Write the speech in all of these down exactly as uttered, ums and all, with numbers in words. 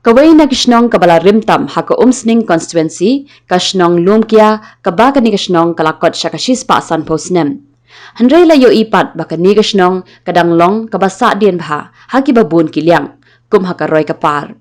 Kawei na ki shnong kaba la rim tam ha ka Umsning constituency, ka shnong Lumkia, kaba kane ka shnong ka la kot sha ka shispah sanphew snem. Hynrei la ïohi pat ba kane ka shnong ka dang long kaba sahdien bha ha kiba bun ki liang, kum ha ka roi ka par.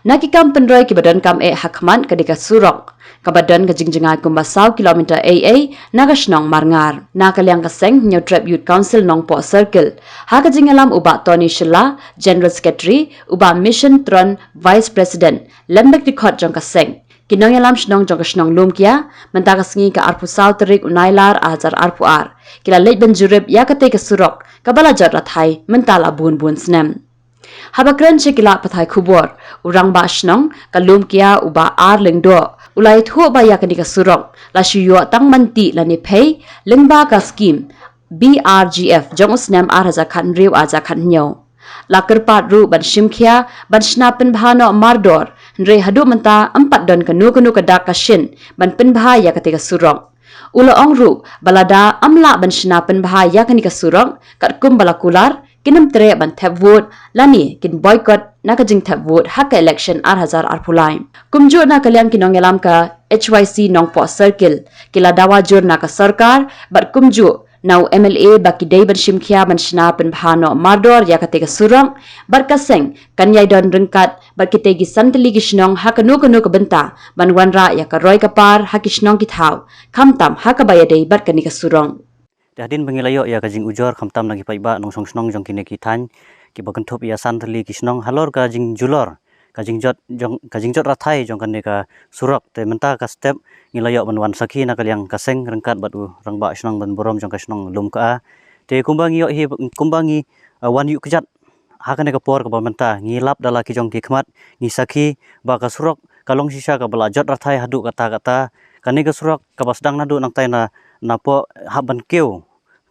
Na ki kam pynroi kiba donkam eh ha khmat ka dei ka surok, kaba don ka jingjngai kumba saw kilometer ei ei na ka shnong Marngar. Na ka liang ka seng Hynñiewtrep Youth Council Nongpoh Circle, ha ka jingïalam u Bah Tony Shylla, General Secretary, u Bah Mission Tron, Vice President, lem bad ki dkhot jong ka seng, ki nongïalam shnong jong ka shnong Lumkia, mynta ka sngi ka arphew saw tarik u Nailar ar hajar arphew ar, ki la leit ban jurip ïa katei ka surok kaba la jot rathai mynta la bun bun snem. Haba kren sha ki lad pathai khubor, u rangbah shnong ka Lumkia u Bah R Lyngdoh u la ïathuh ba ïa kane ka surok la shu ïoh tang man tih lane phei lyngba ka skim B R G F jong u snem ar hajar khathynriew ar hajar khathynñiew. La kyrpad ruh ban shim khia ban shna pynbha noh mardor, hynrei haduh mynta ym pat don kano kano ka dak ka shin ban pynbha ïa katei ka surok. U la ong ruh ba lada ym lah ban shna pynbha ïa kane ka surok katkum ba la kular, kin ym treh ban thep vote lane kin boycott na ka jingthep vote ha ka election ar hajar arphew lai. Kumjuh na ka liang ki nongïalam ka H Y C Nongpoh Circle ki la dawa jur na ka sorkar bad kumjuh na u M L A ba ki dei ban shim khia ban shna pynbha noh mardor ïa katei ka surok, bad ka seng kan ïai don ryngkat bad kitei ki san tylli ki shnong ha kano kano ka bynta ban wanrah ïa ka roi ka par ha ki shnong ki thaw, khamtam ha kaba ïadei bad kane ka surok. Te hadien ba ngi la ïoh ïa ka jingujor khamtam na ki paidbah nongshong shnong jong kine ki thaiñ kiba kynthup ïa san tylli ki shnong halor ka jingjulor, ka jingjot jong, ka jingjot rathai jong kane ka surok, te mynta ka step ngi la ïoh ban wan sakhi na ka liang ka seng ryngkat bad u rangbah shnong ban burom jong ka shnong Lumkia. Te kumba ngi ïoh hi, kumba ngi, uh, wan ïuh kjat ha kane ka por kaba mynta, ngi lap da la ki jong ki khmat, ngi sakhi ba ka surok ka long shisha kaba la jot rathai haduh katta katta. Kane ka surok kaba sdang naduh nangtai na, napoh hap ban kiew,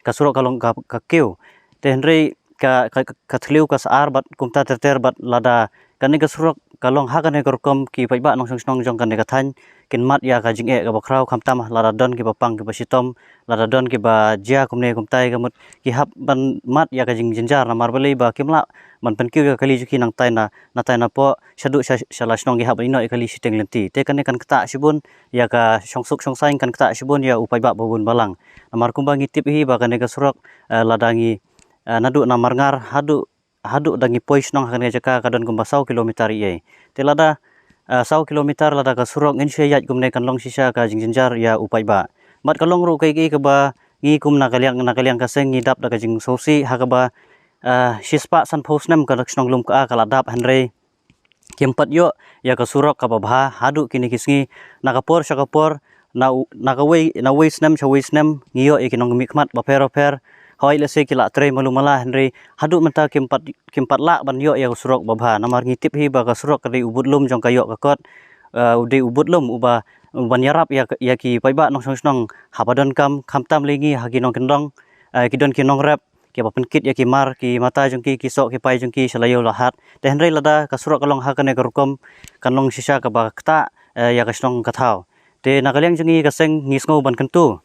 ka surok ka long ka, ka kiew. Te hynrei ka, ka, ka thliew ka sar bad kumta ter ter bad lada kane ka surok ka long ha kane ka rukom, ki paidbah nongshong shnong jong kane ka thaiñ kin mad ïa ka jingeh kaba khraw khamtam lada don kiba pang kiba shitom, lada don kiba jia kumne kumtai ka mut ki hap ban mad ïa ka jingjynjar namar balei ba kim lah ban pynkiew ïa ka kali jong ki nangtai na, natai napoh shaduh sha, sha la shnong ki hap ban ïeh noh ïa ka kali shiteng lynti. Te kane kan ktah shibun ïa ka shongsuk shongsaiñ, kan ktah shibun ïa u paidbah ba bun balang. Namar kumba ngi tip hi ba kane ka surok, eh, lada ngi, eh, naduh na Marngar haduh, haduh da ngi poi shnong ha kane ka jaka ka don kumba saw kilometer ei ei. Te lada, eh, saw kilometer lada ka surok ngin shu ïaid kumne kan long shisha ka jingjynjar ïa u paidbah. Bad ka long ruh kaei kaei kaba ngi kum na ka liang, na ka liang ka seng ngi dap da ka jingsngewsih ha kaba, eh, shispah sanphew snem ka shnong Lumkia ka la dap hynrei kim pat ïoh ïa ka surok kaba bha haduh kine ki sngi. Na ka por sha ka por, na u-, na kawei, na wei snem sha wei snem ngi ïoh ïa ki nongmihkhmat bapher bapher. Hooid lehse ki la trei malu mala hynrei haduh mynta kim pat, kim pat lah ban ïoh ïa ka surok ba bha. Namar ngi tip hi ba ka surok ka dei u budlum jong ka ïoh ka kot, eh, u dei u budlum uba, uban ïarap ïa, ïa ki paidbah nongshong shnong haba donkam, khamtam lei ngi ha ki nongkyndong, eh, ki don ki nongrep kiba pynkit ïa ki mar ki mata jong ki, ki soh ki pai jong ki sha la ïew la hat. Te hynrei lada ka surok ka long ha kane ka rukom kan long shisha kaba ktah, eh, ïa ka shnong ka thaw. Te na ka liang jong ngi ka seng ngi sngew ban kyntu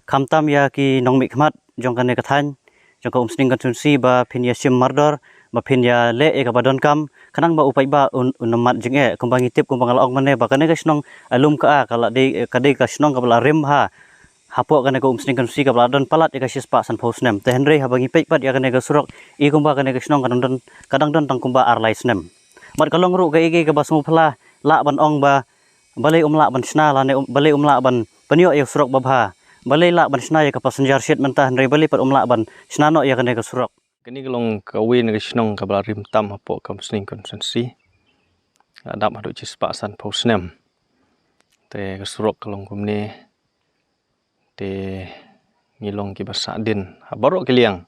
khamtam ïa ki nongmihkhmat jong kane ka thaiñ, jong ka Umsning constituency ba phin ïa shim mardor, ba phin ïa leh ïa kaba donkam khnang ba u paidbah un, un ym mad jingeh. Kumba ngi tip, kumba nga la ong mynne ba kane ka shnong, eh, Lumkia ka la dei, ka dei ka shnong kaba la rim bha hapoh kane ka Umsning constituency kaba la don palat ïa ka shispah sanphew snem. Te hynrei haba ngi peit pat ïa kane ka surok, i kumba kane ka shnong ka dang don, ka dang don tang kumba ar lai snem. Bad ka long ruh kaei kaei kaba sngewphylla, lah ban ong ba balei um lah ban shna lane um, balei um lah ban pynïoh ïa ka surok ba bha. Balei lah ban shna ïa ka passenger shed mynta hynrei balei pat um lah ban shna noh ïa kane ka surok. Kane ka long kawei na ka shnong kaba la rim tam hapoh ka Umsning constituency. Ka dap haduh shispah sanphew snem. Te ka surok ka long kumne. Te ngi long kiba sahdien ha baroh ki liang.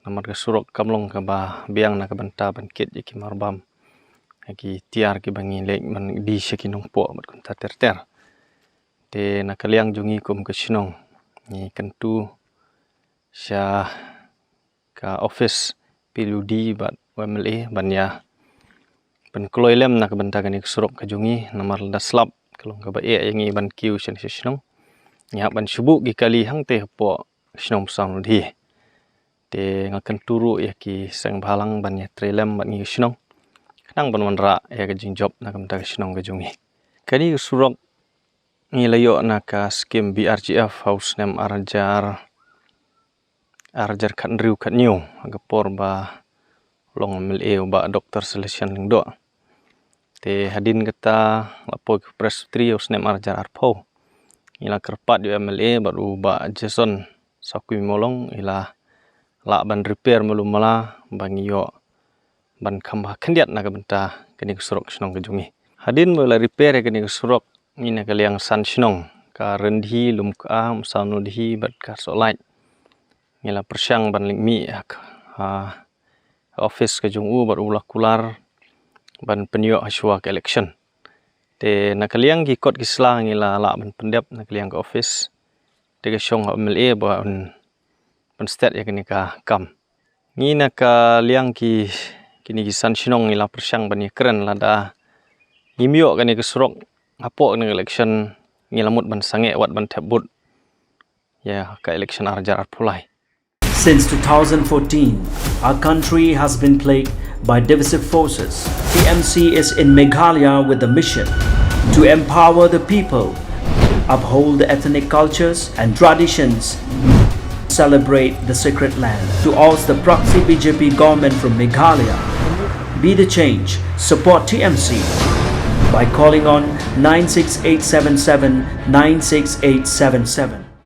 Namar ka surok kam long kaba biang na ka bynta ban kit ïa ki marbam, ïa ki tiar kiba ngi leit ban die sha ki nongpoh bad kumta ter ter. Te na ka liang jong ngi kum ka shnong ngi kyntu sha ka office P W D bad U M L A ban ïa pynkloi lem na ka bynta kane ka surok ka jong ngi, namar lada slap ka long kaba eh ïa ngi ban kiew sha shnong. Ngi hap ban shu buh ki kali hangtei hapoh shnong Psang Lodhi. Te nga kyntu ruh ïa ki seng bhalang ban ïa trei lem bad ngi ka shnong. Ka nang ban wanrah ïa ka jingjop na ka bynta ka shnong ka jong ngi. Kane ka surok ngi la ïoh na ka skim B R G F ha u snem ar hajar, ar hajar khathynriew khathynñiew, ha ka por ba long M L A u Bah Doctor Celestine Lyngdoh. Te hadien kata la poi ka Presbytery ha u snem ar hajar arphew. Ngi la kyrpad ïa u M L A bad u Bah Jason Sakui Mawlong, i la lah ban repair malu mala ba ngi ïoh ban kham bha khyndiat na ka bynta kane ka surok shnong ka jong ngi. Hadien ba la repair ïa kane ka surok, ngi na ka liang san shnong, ka Rynthi, Lumkha, Umsawnuldhi bad ka Sohlait, ngi la pyrshang ban leit mih ha ka, ha office ka jong u bad u la kular ban pynïoh ha shuwa ka election. Te na ka liang ki kot ki sla ngi la lah ban pyndep na ka liang ka office. Te ka shong ha u M L A ban pynstet ïa kane ka kam. Ngi na ka liang ki, kine ki san shnong ngi la pyrshang ban ïakren, lada ngim ïoh kane ka surok hapoh kane ka election, ngi la mut ban sangeh wat ban thep vote ïa ka election ar hajar arphew lai. Since two thousand fourteen, our country has been plagued by divisive forces. T M C is in Meghalaya with the mission to empower the people, uphold the ethnic cultures and traditions, celebrate the sacred land. To oust the proxy B J P government from Meghalaya, be the change, support T M C by calling on nine six eight seven seven nine six eight seven seven.